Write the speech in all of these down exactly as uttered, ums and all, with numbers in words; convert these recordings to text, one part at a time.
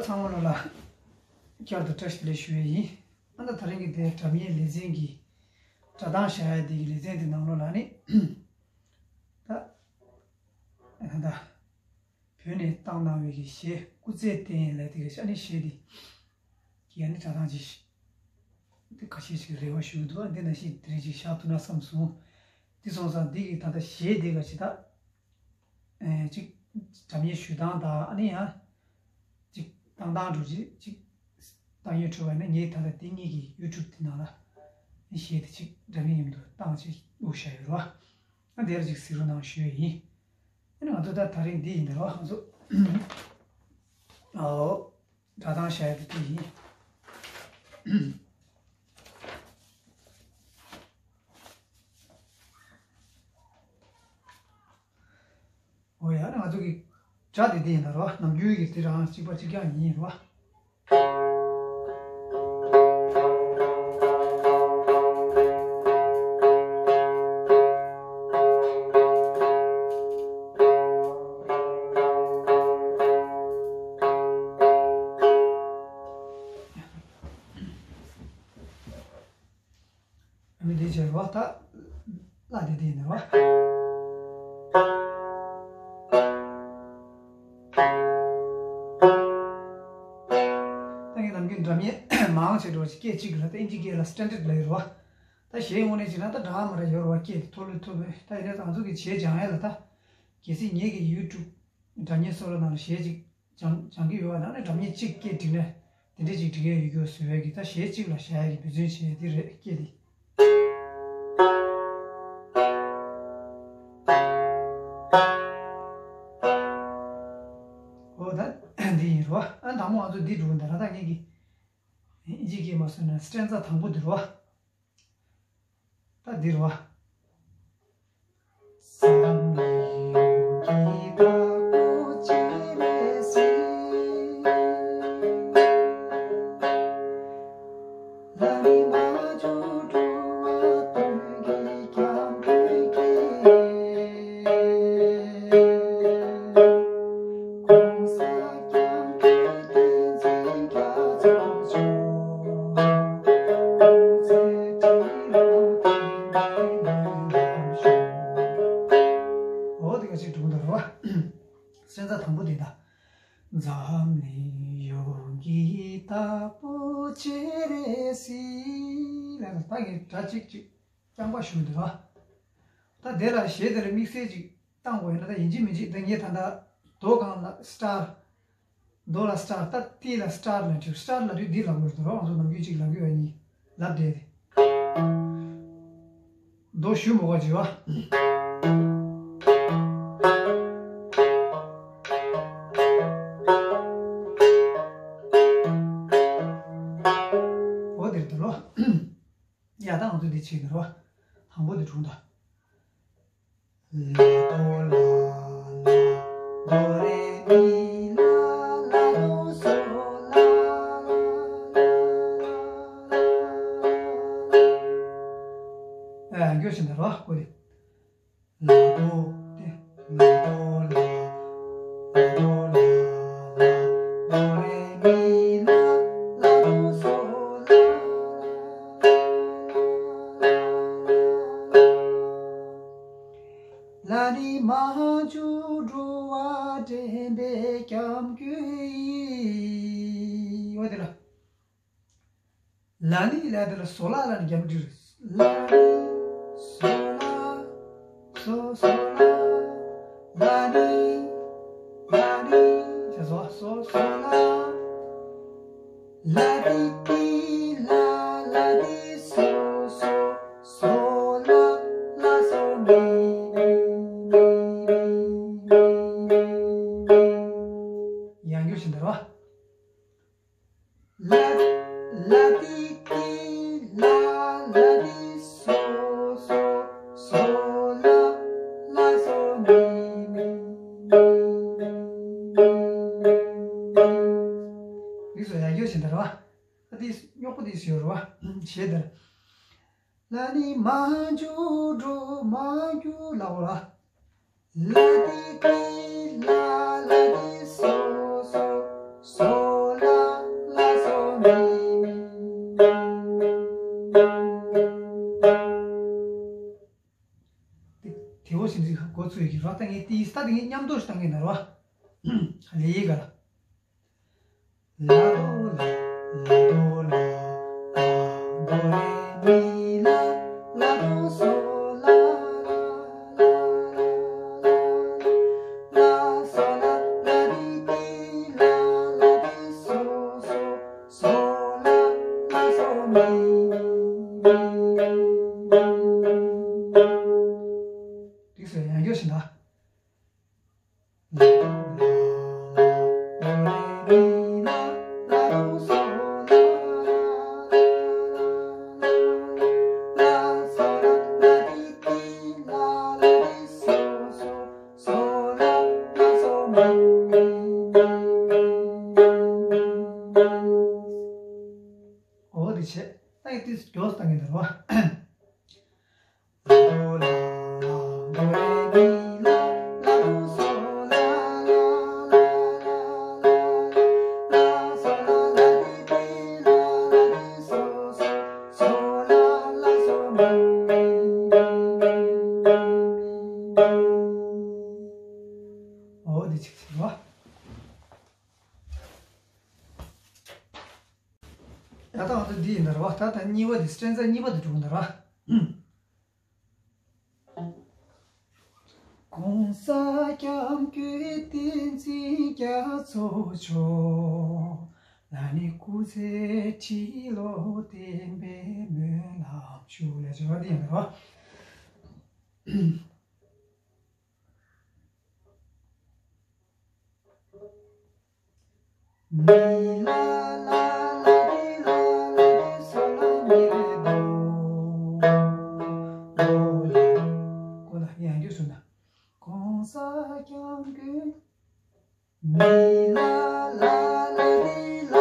ཚང་མ་ལོ་ལ་བསྐྱར་དུ་བཀྲ་ཤིས་བདེ་ལེགས་ཞུ་ཡས་ཡིན། ཨ་ནི་ད་རིང་གི་དེ་སྒྲ་སྙན་ལེ་ཚན་གྱི་སྒྲ་གདངས་བཞག་ཡ་དེ་གི་ལེ་ཚན་དེ་ནང་ལོ་ལ་ནི་ད་ད་བོད་ནས་བཏང་གནང་བའི་གི་གཞས་སྐུ་ཚེ་བརྟན་ལ་དེ་གི་ཤ་ནི་གཞས་དེ་གི་ཨ་ནི་སྒྲ་གདངས་ཅིག་དེ་ཁ་ཤས་ཤིག་རེ་བ་ཞུ་འདུག་འདི་ནང་བཞིན་དེ་རིང་ཅིག་བཞག་ཐུབ་ན་བསམ་སོང་། དེ་སོང་ཙང་འདི་གི་ད་ལྟ་གཞས་དེ་ག་ཅིག་ད། ཨེ་ཅིག་སྒྲ་སྙན་ཞུ་སྟངས་དང་ཨ་ནི་ཡང་ཅིག་བཏང་སྟངས་འགྲོ་ཅིག་ཅིག་བཏང་ཡོད་འཕྲོ་བ་ནི་ངས་ད་ལྟ་དེ་གཉིས་ཀྱི་ཡུ་ཊུབ་དེ་ནང་ལ་གཞས་དེ་ཅིག་སྒྲ་སྙན་མཉམ་དུ་བཏང་ཅིག་དབུ་བཞག་ཡོད་རོ། ཨ་དེར་ཅིག་གཟིགས་རོགས་གནང་ཞུ་ཡས་ཡིན། ཨ་ནི་ང་ཚོ་ད་ད་རིང་འདི་ཡིན་ད་རོ་ང་ཚོ། ཨོ། སྒྲ་གདངས་བཤད་ཡ་དེ་དེ་ཡིན། འོ་ཡ་ང་ཚོ་གི་སྒྲ་དེ་དེ་ཡིན་ད་རོ། ནམ་རྒྱུན་གྱི་དེ་རང་གཅིག་པ་གཅིག་རྐྱང་ཡིན་རོ། མི་དེ་བྱས་རོ་ད། ལ་དེ་དེ་ཡིན་རོ། ད་ངས་ནམ་རྒྱུན་འདྲ་མཉམ་མང་ཆེ་འགྲོ་ཅིག་སྐད་གཅིག་ལ་ད་ཨིན་ཇི་སྐད་ལ་སི་ཊན་ཌར་ཌི་ལ་ཡོད་རོ། ད་གཞས་དངོས་གནས་བྱས་ན་ད་འདྲ་མ་ར་ཡོད་རོ་སྐད་མཐོ་ལོས་མཐོ་བས་ད་ཡིན་ན་ད་ང་ཚོ་གི་གཞས་སྦྱང་ཡ་ལ་ད། གལ་སྲིད་ངེད་ཀྱི་ཡུ་ཊུབ་འདྲ་མཉམ་སོ་ལོ་ནང་ལ་གཞས་ཅིག་སྦྱང་སྦྱང་གི་ཡོད་པ་ན་ནི་སྒྲ་སྙན་གཅིག་སྐད་བསྒྲིགས་ནས་དེ་འདྲས་ཅིག་སྒྲིག་ཡས་ཡོད་རྒྱུ་བཟོ་བའི་གི་ད་གཞས་གཅིག་ལ་བཞག་ཡས་ཀྱི་འབད་བརྩོན་བྱས་དེ་རེད་སྐད་དེ། འོ་ད་འདི་ཡིན་རོ། ཨ་དང་པོ་ང་ཚོ་འདི་འགྲོ་གི་འདུག་ད་ད་ངེད་ཀྱི་ཨིན་ཇི་སྐད་མ་སོང་ན་སི་ཊན་ཛ་དང་པོ་འདི་རོ། ད་འདིར་བ། འོ་དེ་ག་ཅིག་འགྲོ་གི་འདུག་རོ། སེམས་རྩ་དང་པོ་དེ་ད། འཛམ་གླིང་ཡོངས་ཀྱི་བདག་པོ་ཅི་རེད་སྲིད། ལ་ད་ངས་སྒྲ་གཅིག་གཅིག་རྐྱང་པ་ཞུ་འདུག་རོ། ད་དེ་ལ་གཞས་དེ་ལ་དམིགས་བསལ་ཅིག་བཏང་དགོས་ཡིན་ན་ད་ཡིན་གཅིག་མིན་གཅིག་ད་ངས་ད་ལྟ་དོ་གང་ལ་སི་ཊར། དོ་ལ་སི་ཊར་ད་ཏི་ལ་སི་ཊར་ལ་འགྲིག་སི་ཊར་ལ་དུས་འདི་ལབ་དགོས་འདུག་རོ། ང་ཚོ་ནམ་རྒྱུན་གཅིག་ལབ་ཀྱི་ཡོད་ཡིན་ལབ་བསྡད་དེ། དོ་ཞུ་མོ་ག་བྱེད་བ། འོ་དེར་དུ་ལོ། ཡ་ད་ང་ཚོ་འདི་བྱེད་ཀྱི་རོ། དང་པོ་འདི་དྲུང་ད། ལ་དོ་ལ་ལ་དོ་རེ་མི་ལ་ལ་དོ་སོ་ལ། ཨ་འགྱོད་བཞིན་ད་རོ་ཀོ་ལི། ལ་དོ་ཏེ། ལ་དོ་ལ། ལ་དོ་ལ་ལ། དོ་རེ་མི་ལ། ལ་དོ་སོ་ལ། ལ་ནི་མ་འཇུག་འགྲོ་བ་འདྲེན་པའི་སྐྱབས་མགོན་ཡིན། འོ་དེ་ལ། ལ་ནི་ལ་དེ་ལ་སོ་ལ་ལ་ནི་རྒྱབ་འདྲི་རེད། ལ་ནི་སོ་ལ་སོ་སོ་ལ་ལ་ནི་ལ་ནི་ཞེས་སོ་སོ་སོ་ལ་ལ་ཏི་ཏི་ལ་ལ་ཏི་སོ་སོ་སོ་ལ་ལ་སོ་མི་མི་མི་མི་མི་མི། ཡང་འགྱུར་བཞིན་དུ་རོ། ལ་ལ་ཏི་ཏི་ལ་ལ་ཏི་སོ་སོ་སོ་ལ་ལ་སོ་མི་མི་མི་མི། འདི་ཚོ་ཡང་འགྱུར་བཞིན་དུ་རོ། ཨ་འདི་རྙོག་པོ་འདི་ཞིག་ཡོད་རེད་བ། ཞེས་དེར། ལ་ནི་མ་འཇུག་འགྲོ་མ་འགྱུར་ལ་འོ་ལ། ལ་ཏི་ཏི་ལ་ལ་ཏི་སོ་སོ་སོ་ དེ་འོ་ཞིག་འདི་འགོ་ཚུགས་ཡོད་ཀྱི་རོ། ད་ངས་དེ་ཡི་ས་དེ་ངས་མཉམ་དུ་ཞིག་བཏང་གི་ན་རོ། ལེ་ཡི་ག་ལ། ལ་རོ་ལ་ལ་རོ་ལ། ད་རོ་རེ་མི་ལ་ལ་རོ་སོ་ལ་ལ་ལ་ལ་ལ་སོ་ལ་ལ་རེ་ཏི་ལ་ལ་རེ་སོ་སོ། སོ་ལ་ལ་སོ་མི། དེ་སོ་ཡང་སྐྱོར་ཞིག་ན། འོ་དེ་བྱས། ད་ཡི་དེ་མགྱོགས་སུ་བཏང་གི་འདུག་རོ། འོ་དེ་ཅིག་ཟེར་རོ། ད་ལྟ་ང་ཚོ་འདི་ཡིན་ད་ར་བ། ད་ལྟ་གཉིས་པ་འདི་སྤྲན་ཚ་གཉིས་པ་འདི་འགྲོ་གི་ད་ར་བ། ༸གོང་ས་༸སྐྱབས་མགོན་བསྟན་འཛིན་རྒྱ་མཚོ་མཆོག་ལ་ནི་སྐུ་ཚེ་ཁྲི་ལོ་བརྟན་པའི་སྨོན་ལམ་ཞུ་ལ་བྱ་བ་འདི་ཡིན་ད་ར་བ། མི་ལ་ལ་ལ་རེ་ལ་ལ་རེ་སོ་ལ་མི་རེ་དོ། དོ་ལ་རེ། ཀོ་ལ་ཡང་རྒྱུ་སུ་ན། ༸གོང་ས་༸སྐྱབས་མགོན། མི་ལ་ལ་ལ་རེ་ལ་ལ་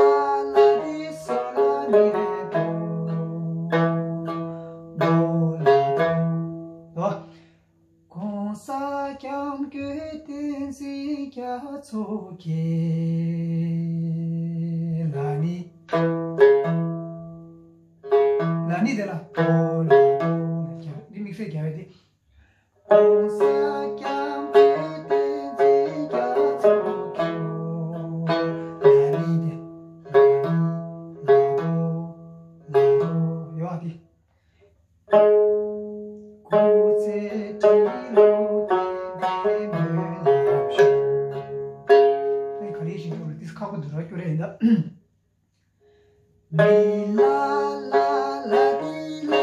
རེ་སོ་ལ་མི་རེ་དོ། དོ་ལ་དོ། དོ། ༸གོང་ས་༸སྐྱབས་མགོན་བསྟན་འཛིན་རྒྱ་མཚོ་མཁྱེན། ལ་ནི། ལ་ནི་དེ་ལ་དོ་ལ་དོ་ལ་རྒྱ་འདི་དམིགས་བསལ་རྒྱ་བས་ཏེ། ༸གོང་ས་༸སྐྱབས་མགོན་བསྟན་འཛིན་རྒྱ་མཚོ་མཁྱེན། ལ་ནི་དེ་ལ་ནི་ལ་དོ་ལ་དོ་ཡོད་དེ། སྐུ་ཚེ་ཁྲི་ལོ་བརྟན་པའི་སྨོན་ལམ་ཞུ། ཨེ་ག་རེ་ཞིག་འདུག་རེད། ཏིས་ཁག་པོ་འདུག་ར་སྐྱོ་རེད་ཡིན་ད། མི་ལ་ལ་ལ་ཏི་ལ་ལ་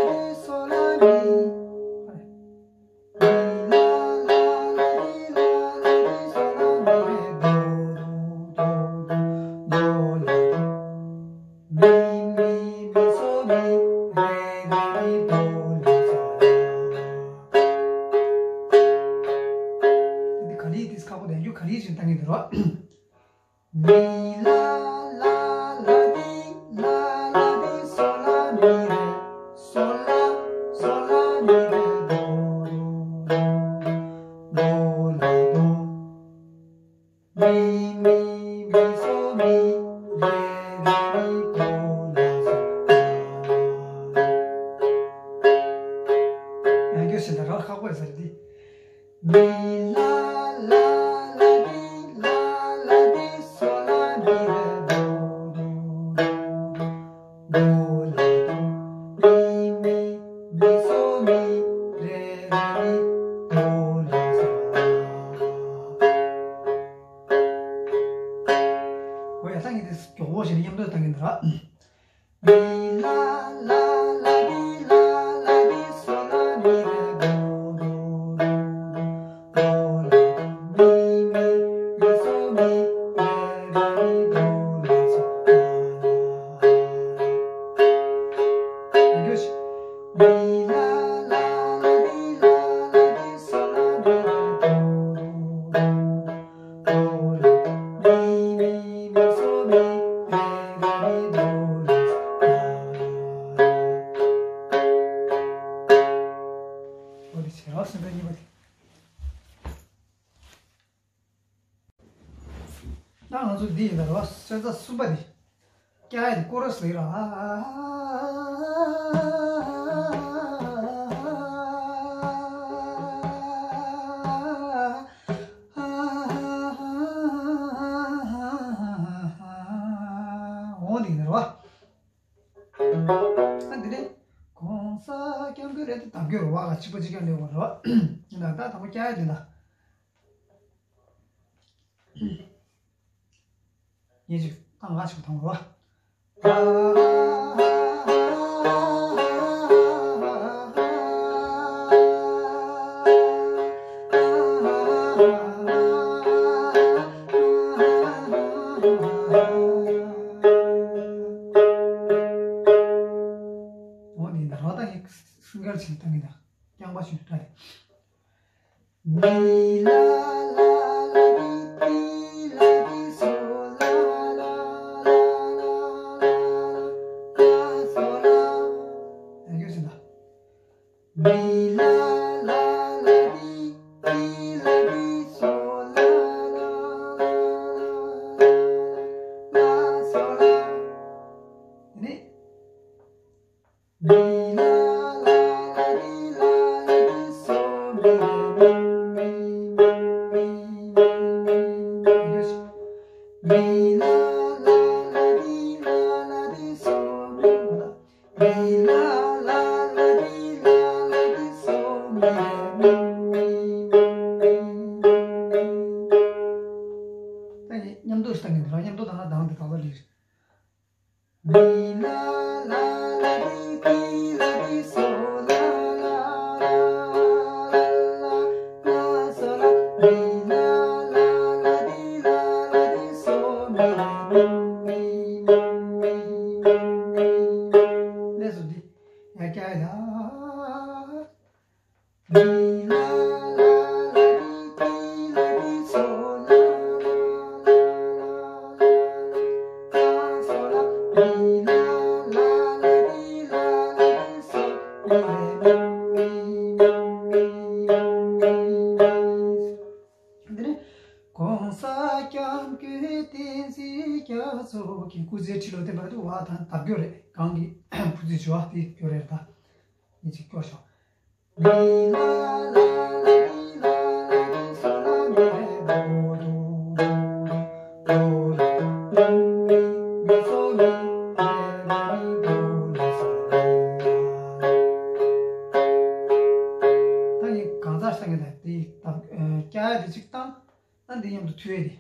ཏི་སོ་ལ་མི། མི་ལ་ལ་ལ་ཏི་ལ་ལ་ཏི་སོ་ལ་མི་རེ་དོ་དོ་དོ་དོ་ལ་དོ། མི་མི་མི་སོ་མི་རེ་རེ་མི་དོ་ལ་སོ་ལ། འདི་ག་ལེར་ཏིས་ཁག་པོ་དང་རྒྱུ་ག་ལེར་ཞིག་བཏང་གི་འདུག་རོ། མི་ལ་ལ་ལ་ཏི་ལ་ལ་ཏི་སོ་ལ་མི་རེ་སོ་ལ་སོ་ལ་མི་རེ་དོ་དོ་ལ་དོ། མི་མི་མི་སོ་མི་རེ་རེ་མི་དོ་ལ་སོ། ཡང་སྐྱར་ཞིག་ད་ར་ཁག་པོ་ཡོད་ས་རེད་འདི། མི་ལ་ལ་ལ་ཏི་ལ་ལ་ཏི་སོ་ལ་མི་རེ་དོ་དོ་དོ་ལ་དོ། མི་མི་མི་སོ་མི་རེ་རེ་དོ་ལ་སོ། འོ་ཡ་ད་ངས་དེ་མགྱོགས་པོ་ཞིག་ནས་མཉམ་དུ་བཏང་གི་འདུག་ར། མི་ལ་ལ་ལ་ཏི་ལ་ལ་ཏི་སོ་ལ་མི་རེ་དོ་དོ་དོ་དོ་ལ་དོ། མི་མི་མི་སོ་མི་རེ་རེ་མི་དོ་ལ་སོ། མི་ལ་ལ་ལ་ཏི་ལ་ལ་ཏི་སོ་ལ་མི་རེ་དོ་དོ་དོ་ལ་དོ། མི་མི་མི་སོ་མི་རེ་རེ་མི་དོ་ལ་སོ། འོ་དེ་བྱས་རོགས་སེམས་པ་གཉིས་པ་དེ། ད་ང་ཚོ་འདི་ཡིན་ད་རོགས་སེམས་ས་གསུམ་པ་དེ། ཀྱ་ཡ་དེ་ཀོ་ར་སི་ལ་ཡིན་ར། གཅིག་པ་གཅིག་རྐྱང་ལས་བར་རོ། ཡིན་ན་ད་དང་པོ་སྐྱ་ཡ་དེ་ད། ངས་ཅིག་ཏང་ང་ཞིག་ཐང་རོ། འོ་ནི་ད་རོ་ད་ཡིག་སུན་གར་ཆེན་ཏང་གི་ད་རྐྱང་པ་ཞིག་ཏྲ་རེད། མི་ལ་ལ་ལ་རི་ཏི་ལ་རི་སོ་ལ་ལ་ལ་ལ་ལ་སོ་ལ། ཡང་བསྐྱར་ཞུ་ན། མི་ལ་ལ་ལ་རི་ཏི་ལ་རི་སོ་ལ་ལ་ལ་ལ་སོ་ལ། ནི། མི་ལ་ལ་ལ་རི་ལ་ལ་རི་སོ་མི་རེ་མི་མི་མི་མི་མི་མི་ལ་ལ་ལ་རི་ལ་ལ་རི་སོ་མི་མི་ལ་ལ་ལ་རི་ལ་ལ་རི་སོ་མི་རེ་མི་མི་མི་མི་མི། ད་ཡིན་མཉམ་དུ་ཞིག་ད་ངས་འདི་རང་མཉམ་དུ་ད་ང་དང་དེ་དག་ལ་ལིར། མི་ལ་ལ་ལ་རི་ཏི་ལ་རི་སོ་ལ་ལ་ལ་ལ་ལ་སོ་ལ། མི་ལ་ལ་ལ་རི་ལ་ལ་རི་སོ་མི་རེ་མི་མི་མི་མི་མི་མི། ལས་སོ་འདི་ཡ་ཀྱ་ཡ། མི་ལ་ལ་ལ་རི་ཏི་ལ་རི་སོ་ལ་ལ་ལ་ལ་ལ་སོ་ལ། མི་ལ་ལ་ལ་རི་ལ་ལ་རི་སོ་མི་རེ་མི་མི་མི་མི་མི། འདི་ནི་༸གོང་ས་༸སྐྱབས་མགོན་བསྟན་འཛིན་རྒྱ་མཚོ་གི་སྐུ་ཚེ་ཁྲི་ལོ་བརྟན་པ་དུ་བ་དང་བདག་སྐྱོ་རེད། གང་གི་བུ་ཚེ་བྱུ་བ་དེ་སྐྱོ་རེད་ད། ཡིན་ཅིག་སྐྱོ་ཤོག་ད་ཡིན་གང་ཟག་སང་གི་ལ་དེ་ཡིག་ད་སྐྱ་ཡ་དེ་ཅིག་བཏང་། ད་འདི་མཉམ་དུ་མཐུད་ཡ་དེ།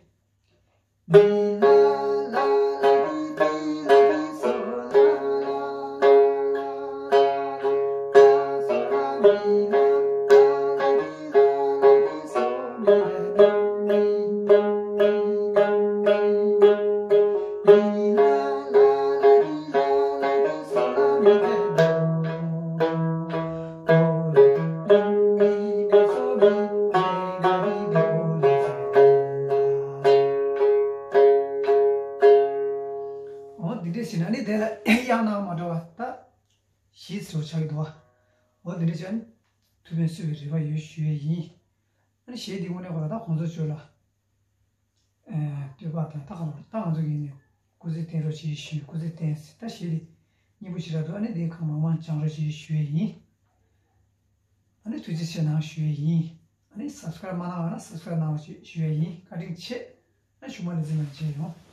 འོ་འདི་འདྲས་ཟེར་ན་ནི་དེ་ལ་དབྱངས་སྣ་མ་འདྲ་བ་ད་གཞས་ཟེར་བ་ཆགས་ཀྱི་འདུག་བ། འོ་འདི་འདྲས་བྱས་ནས་ཐུགས་ཕན་གསོས་པའི་རེ་བ་ཡོད་ཞུ་ཡས་ཡིན། ཨ་ནི་གཞས་འདི་དངོས་གནས་ཁོ་ལ་ད་གོང་ས་མཆོག་ལ། བསྟོད་པ་དང་ད་གང་ལྟར་ད་ང་ཚོ་གིས་ནི་སྐུ་ཚེ་བརྟན་རོགས་ཞེས་ཞུས། སྐུ་ཚེ་བརྟན་ཟེར་ད་ཞེས་ཏེ་སྙིང་པོ་ཞེ་དྲག་འདུག་ཨ་ནི་དེའི་ཁ་མང་མང་བྱང་རོགས་ཞེས་ཞུ་ཡས་ཡིན། ཨ་ནི་ཐུགས་རྗེ་ཆེ་གནང་ཞུ་ཡས་ཡིན། ཨ་ནི་སབ་སི་ཀ་རབ་མ་གནང་བ་ན་སབ་སི་ཀ་རབ་གནང་རོགས་ཞེས་ཞུ་ཡས་ཡིན། བཀའ་དྲིན་ཆེ། ཨ་གཞུག་མ་ལས་ཟིན་ན་མཇལ་ཡོང་།